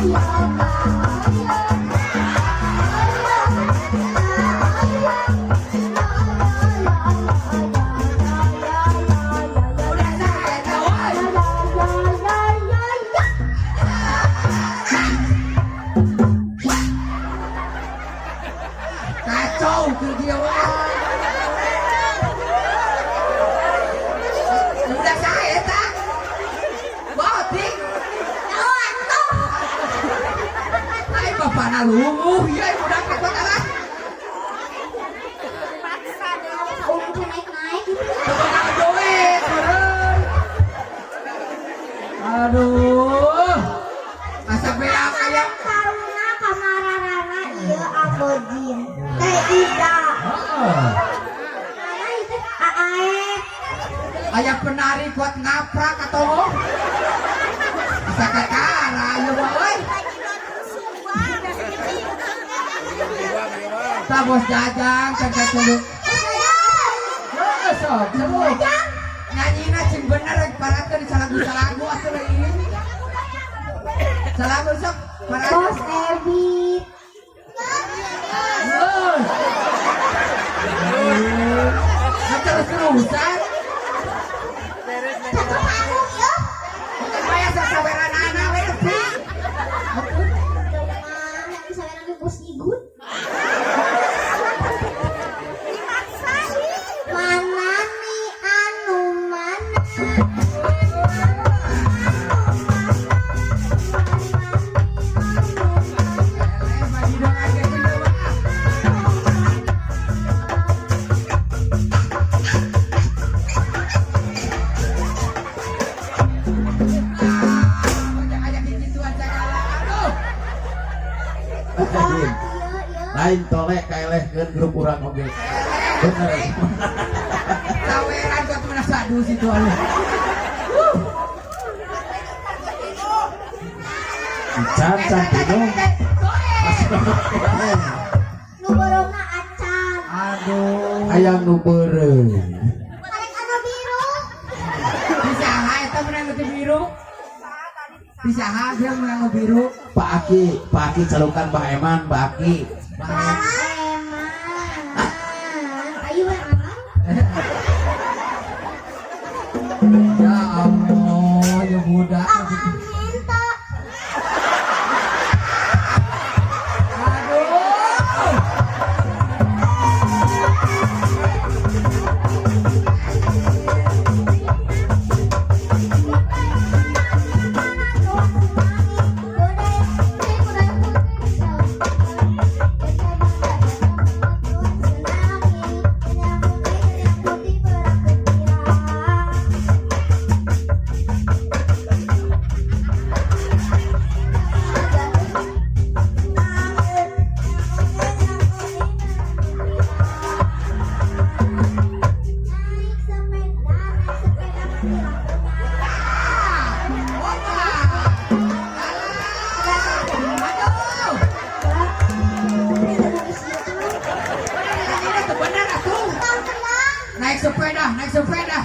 Udah saya tahu, oi. Kacau tuh dia wah. Udah saya tak. Boting. Ai bapana lunguh ya budak kuat alah. Naik-naik. Temenang duit, meureun. Aduh. Asa beak aya. Taruna kamararana ieu abojin. Teh Ida. Heeh. Mana itu Aae. Aya penari kuat ngaprak atau asa kakara ieu mah euy. Tah bos Jajang can kaceluk. Heeh sok, celuk. Nyanyina cing bener rek parakeun salagu-salagu atuh leuy. Salagu sok parakeun. Bos Ebit. Heeh. Nah, terus-terusan. Satu panggung ya. Bukan bayar sasaweranana we nepi. Mana bisa lagi bos Igun? Mana nih anu mana? Eh, maju dong aja tuh mah. Ah, banyak aya kikituan segala. Aduh. Iya, iya. Lain tolek kaelehkeun grup urang oge. Bener. Saweran kok mana sadu situ aduh. Can can tinung. Nu borongna acan. Aduh. Hayang nu beureum. Arek anu biru. Bisa ha eta menang nu biru. Bisa ha dia menang nu biru. Pak Aki, Pak Aki calukan Pak Eman, Pak Aki. Pak Eman. Ayo aman. Ya Allah, ya budak. Amin tak. Aduh. Naik sepeda, naik sepeda mati lampunya. Opa. Aduh. Ini tuh bener atuh. Naik sepeda, naik sepeda.